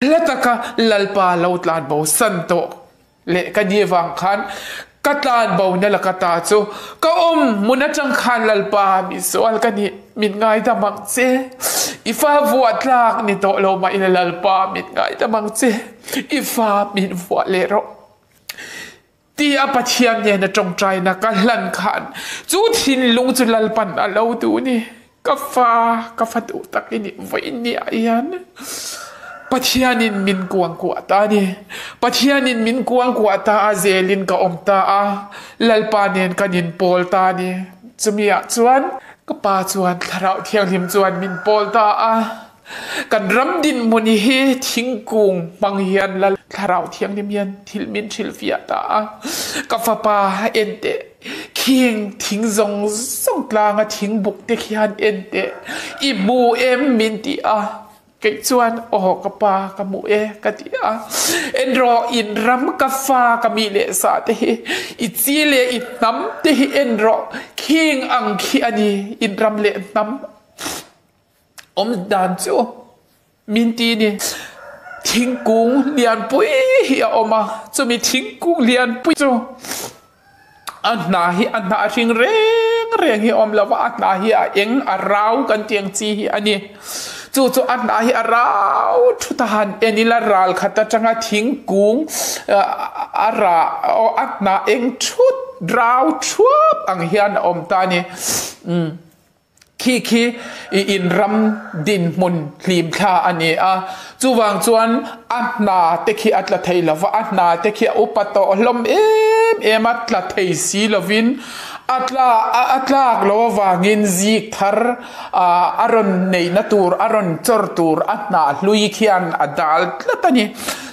Hla taka Lalpa lo tlanbo san tawh leh ka ni vang khan ka tlanbo na laka ta chu ka awm hmun atang khan Lalpa misual ka nih min ngaidam ang che. I fa vuah tlak ni tawh lo mah ila Lalpa min ngaidam ang che. I fa min vuah leh rawh. Ti a Pathian nena tawngtaina ka hlan khan chu thinlung chu Lalpan a lo duh ni. Ka fa, ka fa duh tak i nih vawiin ni ah hian Pathianin min kuangkuah ta a ni. Pathianin min kuangkuah ta a, zelin ka awm ta a, Lalpa nen kan inpawl ta a ni. Chumi ah chuan ka pa chuan Thlarau Thianghlim chuan min pawl ta a. Kan ram dinhmun hi thingkung hmang hian Lal Thlarau Thianghlim hian thil min hrilhfiah ta a. Ka fapa en teh, khing thing zawng zawng tlanga thingbuk te khian en teh, i hmu em min ti a. Kei chuan, Aw ka pa, ka hmu e ka ti a. En rawh, in ram ka fa ka mi leh sa te hi, i chi leh i hnam te hi en rawh, khing ang khi a ni, in ram leh hnam. Awm dan chu min ti ni. Thingkung lianpui hi a awm a, chumi thingkung lianpui chu a hna hi a hnah hring reng reng hi a awm lo va, a hnah hi a eng a rau kan tih ang chi hi a ni. Chu chu a hnah hi a rau thut a han en ila ral khat atanga thingkung a rah a hnah eng thut rau thuap ang hian a awm ta a ni. Khi khi i inram dinhmun hlimthla a ni a, chuvang chuan a hna te khi a tla thei lova, a hna te khi a upa tawh hlawm em em a, tla thei si lovin a tla a tlak lo avangin zik thar a rawn neihna tur a rawn chawr tur a hna hlui khian a dal tlat a ni.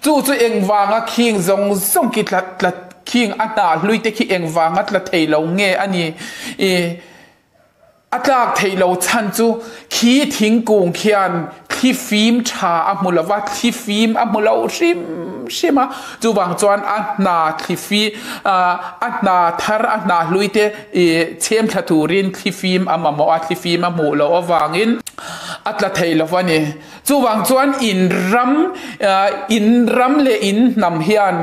Chu chu engvanga khing zawng zawng khi tla tla khing a hna hlui te khi engvanga tla thei lo nge a ni i. A tlak theih lo chhan chu khi thingkung khian thli fim tha a hmu lo va, thli fim a hmu lo hrim hrim a, chuvang chuan a hna thli fi a hna thar a hna hlui te chhem thla turin thli fim a mamawh a, thli fim a hmuh loh avangin a tla thei lo a ni. Chuvang chuan in ram in ram leh in hnam hian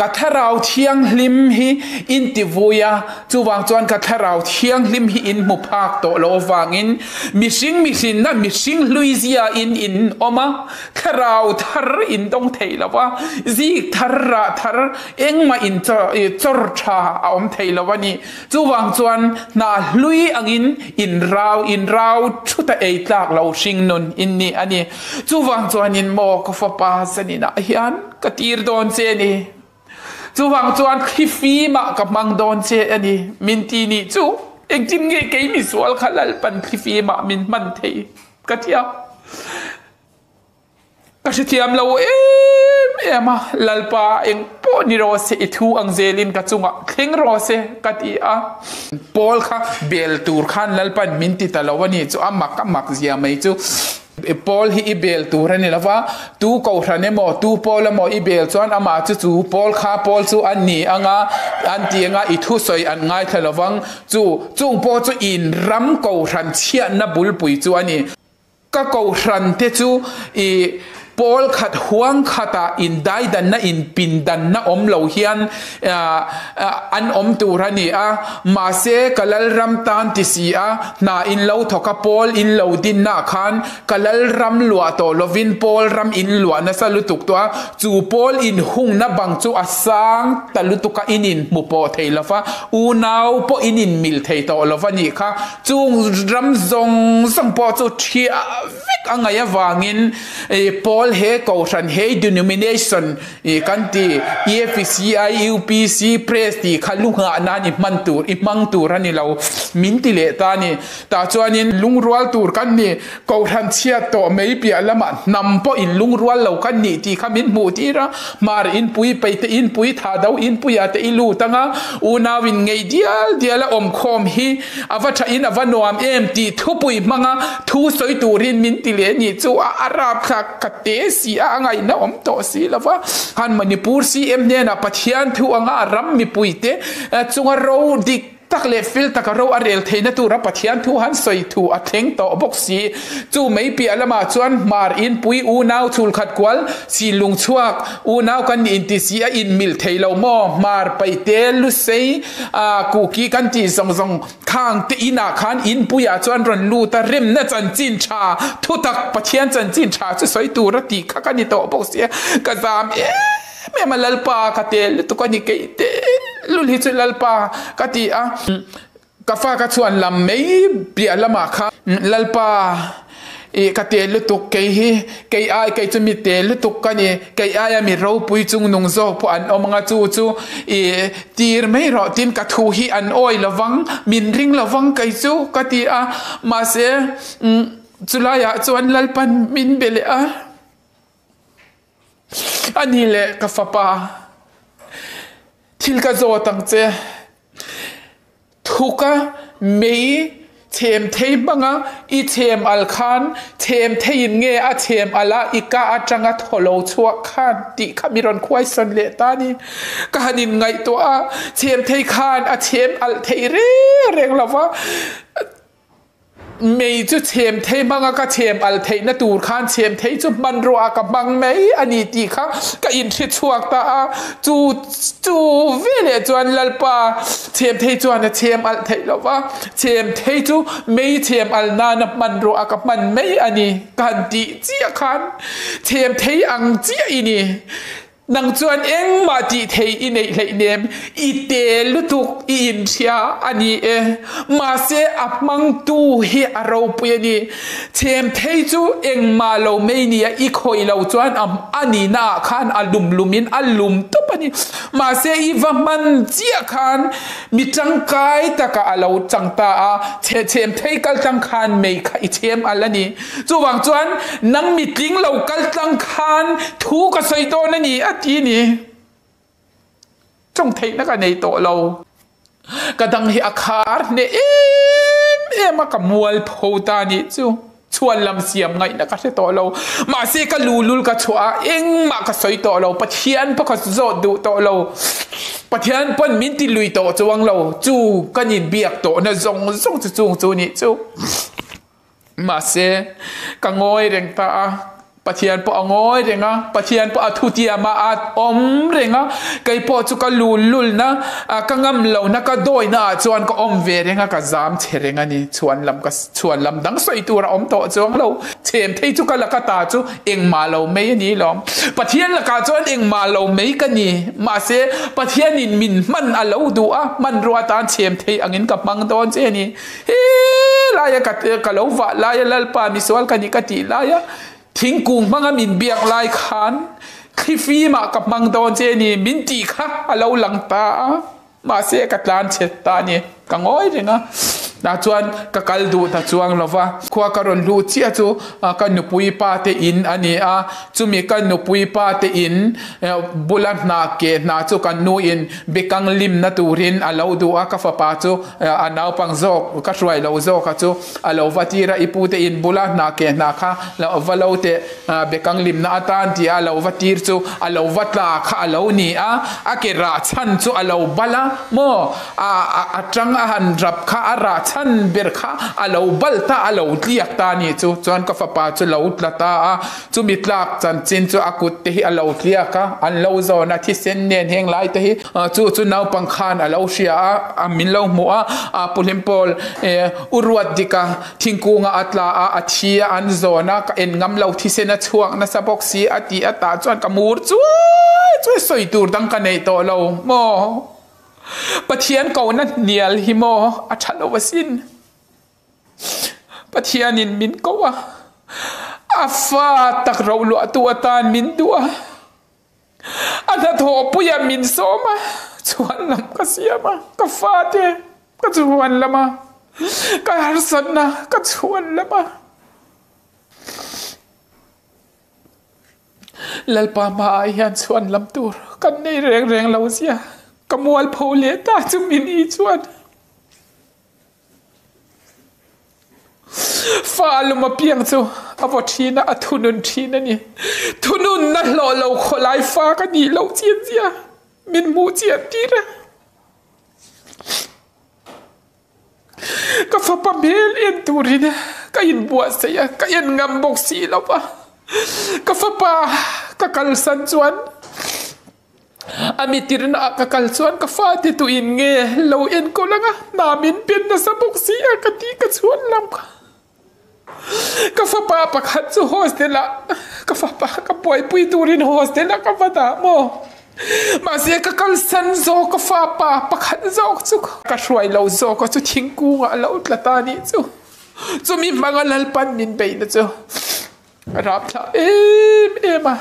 Ka Thlarau Thianghlim hi in ti vui a, chuvang chuan ka Thlarau Thianghlim hi in hmu phak tawh loh avangin mihring mihrinna mihring hluizia in in awm a, Thlarau thar in dawng thei lo va, zik thar rah thar engmah in chawr tha a awm thei lo a ni. Chuvang chuan hna hlui angin in rau in rau thut a ei tlak lo hring nun in ni a ni. Chuvang chuanin maw ka fapa zaninah hian ka tir dawn che a ni. Chuvang chuan thli fimah ka hmang dawn che a ni. Min ti nih chu engtin nge kei misual kha Lalpan thli fimah min hman thei ka ti a. Ka hrethiam lo em em a, Lalpa eng pawh ni rawh se i thu ang zelin ka chungah thleng rawh se ka ti a. Paul kha bel tur khan Lalpan min ti ta lo a ni chu a mak a mak zia mai chu. Paul hi i bel tur a ni lo va, tu kohhran emaw tu Paul emaw i bel chuan amah chu chu Paul kha Paul chu a ni anga an ti anga i thusawi an ngaithla lo vang chu chung pawh chu in ram kohhran chhiatna bulpui chu a ni. Ka kohhran te chu i pawl khat huang khatah indaidanna inpindanna awm lo hian an awm tur a ni a, mahse ka Lalram tan ti si a, hna in lo thawk a, pawl in lo dinna ah khan ka Lalram luah tawh lovin pawl ram in luah nasa lutuk tawh a, chu pawl inhungna bang chu a sang ta lutuk a, in inhmu pawh thei lo va, unau pawh in inmil thei tawh lo va nih kha. Chung ram zawng zawng pawh chu thiah vek a ngaih avangin Paul he kohhran he denomination kan ti EFCI, UPC, Press tih kha lu nghah nan i hman tur i hmang tur a ni lo min ti leh ta a ni. Tah chuanin lungrual tur kan ni kohhran chhiat tawh mai piah lamah hnam pawh in lungrual lo kan nih tih kha min hmuh tir a, hmar inpui peite inpui tha do inpuiah te i lut anga unau in ngei dial dial a awmkhawm hi A va tha in a va nuam em tih thupui hmanga thu sawi turin min ti leh nih chu a a rapthlak ka te si a, a ngaihna awm tawh si lo va. Khan Manipur CM hnenah Pathian thu anga a ram mipuite chunga ro dik. tak leh fel taka ro a rel theihna tura Pathian thu han sawi thu a thleng tawh bawk si. Chu mai piah lamah chuan Hmar inpui unau chhulkhat kual si lungchhuak unau kan nih inti si a inmilh thei lo maw? Hmar paihte lusei kuki kan tih zawng zawng khang te inah khan inpuiah chuan rawn lut a, remna chanchin tha thutak Pathian chanchin tha chu sawi tur a tih kha ka ni tawh bawk sia, ka zam em em a Lalpa ka tel lutuk a ni keih tehlul hi chu Lalpa ka ti a, ka fa ka chhuan lam mai piah lamah khan Lalpa ih ka tel lutuk kei hi kei ai kei chu mi tel lutuk ka ni kei aia mi ropui chung nung zawk pawh an awm anga chu chu ih tir mai rawh tin ka thu hi an awi lovang min ring lovang kei chu ka ti a mahse chulaiah chuan Lalpan min be leh a. A ni leh ka fapa, thil ka zawt ang che. Thuka mei chhem thei hmanga i chhem al khan chhem theiin nge a chhem al a i ka atanga thaw lo chhuak khan tih kha mi rawn khuaisawn leh ta ni. Ka han inngaihtuah a, chhem thei khan a chhem alh thei reng reng lo va. Mei chu chhem thei hmanga ka chhem al theihna tur khan chhem thei chu hmanrua ah ka hmang mai a ni tih kha ka inhre chhuak ta a, chu chu veleh chuan Lalpa chhem thei chuan a chhem alh theih lo va, chhem thei chu mei chhem al nana hmanrua ah ka hman mai a ni ka han tih chiah khan chhem thei ang chiah i ni. Nang chuan engmah tih thei i neih hleih nem, i te lutuk i inhria a ni e. Mahse a hmangtu hi a ropui a ni. Chhem thei chu engmah lo mai nia i khawih lo chuan a a nihna ah khan a lum lumin a lum tawp a ni. Mahse i va hman chiah khan mi tangkai takah a lo chang ta a, chhem thei kal tlang khan mei kha i chhem al a ni. Chuvang chuan nang mitling lo kal tlang khan thu ka sawi dawn a ni a ti ni. Tawng theihna ka nei tawh lo. Ka dang hi a khar hneh em em a ka mual pho ta nih chu. Chhuan lam siam ngaihna ka hre tawh lo. Mahse ka lulul ka chhuah a engmah ka sawi tawh lo. Pathian pawh ka zawt duh tawh lo. Pathian pawn min ti lui tawh chuang lo. Chu kan inbiak tawhna zawng zawng chu chung chu nih chu. Mahse, ka ngawi reng ta a, Pathian pawh a ngawi reng a, Pathian pawh a thutiam a, a awm reng a, kei pawh chu ka lul lulna, ka ngam lohna, ka dawina ah chuan ka awm ve reng a, ka zam che reng a ni. Chhuan lam ka chhuan lam dang sawi tur a awm tawh chuang lo. Chhem thei chu ka laka ta chu engmah lo mai a ni lawm. Pathian lakah chuan engmah lo mai ka ni. Mahse, Pathianin min hman a lo duh a, hmanrua atan chhem thei angin ka hmang dawn che a ni. He laia ka ka lo vah laia Lalpa misual ka nih ka tih laia thingkung hmanga min biak lai khan thlifimah ka hmang dawn che ni min tih kha a lo lang ta a mahse ka tlan chhet ta a ni ka ngawi reng a tah chuan ka kal duh ta chuang lo va khua ka rawn luh chiah chu ka nupui pa te in a ni a chumi ka nupui pa te in bula hna ke hna chu kan nu in bekang limna turin a lo duh a ka fapa chu A naupang zawk ka hruai lo zawk a chu a lo va tir a, i pute in bula hna ke hna kha va lo teh bekang limna atan tih a lo va tir chu a lo va tla kha a lo ni a, a ke rah chhan chu a lo bal a maw a a tang a han rap kha a rah chhan ber kha a lo bal ta a lo tliak ta a nih chu chuan ka fapa chu lo tla ta a. Chumi tlak chanchin chu a kut te hi a lo tliak a, an lo zawn a, thisen nen heng lai te hi chu chu naupang khan a lo hria a, a min lo hmuh a, a Pu Hlimpawl u ruat dik a, thingkunga a tla a, a thi a, an zawn a, ka en ngam lo thisen a chhuak nasa bawk si a tih a tah chuan ka mur chuai chuai sawi tur dang ka neih tawh lo maw? Pathian kohna hnial hi maw a tha lo asin. Pathianin min ko a, a fa tak ro luahtu atan min duh a, a hnathawhpuia min sawm a, chhuan lam ka siam a, ka fate ka chhuan lam a, ka harsatna ka chhuan lam a. Lalpa hmaah hian chhuan lam tur kan nei reng reng lo zia, ka mualpho leh ta chu min i chuan. Fa lum apiang chu a vaw thin a, a thunun thin a ni. Thununna hlawh lo khawlai fa ka nih loh chian zia min hmuh chian tir a. Ka fapa hmel en turin ka inbuatsaih a, ka en ngam bawk si lo va. Ka fapa ka kalsan chuan a mitirna ah ka kal chuan ka fate tuin nge lo enkawl anga hna min pen nasa bawk si a ka tih ka chhuan lam kha. Ka fapa pakhat chu hostel ah ka fapa ka buaipui turin hostel ah ka va dah maw? Mahse ka kalsan zawk ka fapa pakhat zawk chu ka hruai lo zawk a chu thingkung ah a lo tla ta nih chu. Chumi hmanga Lalpan min beihna chu a rap thlah em em a.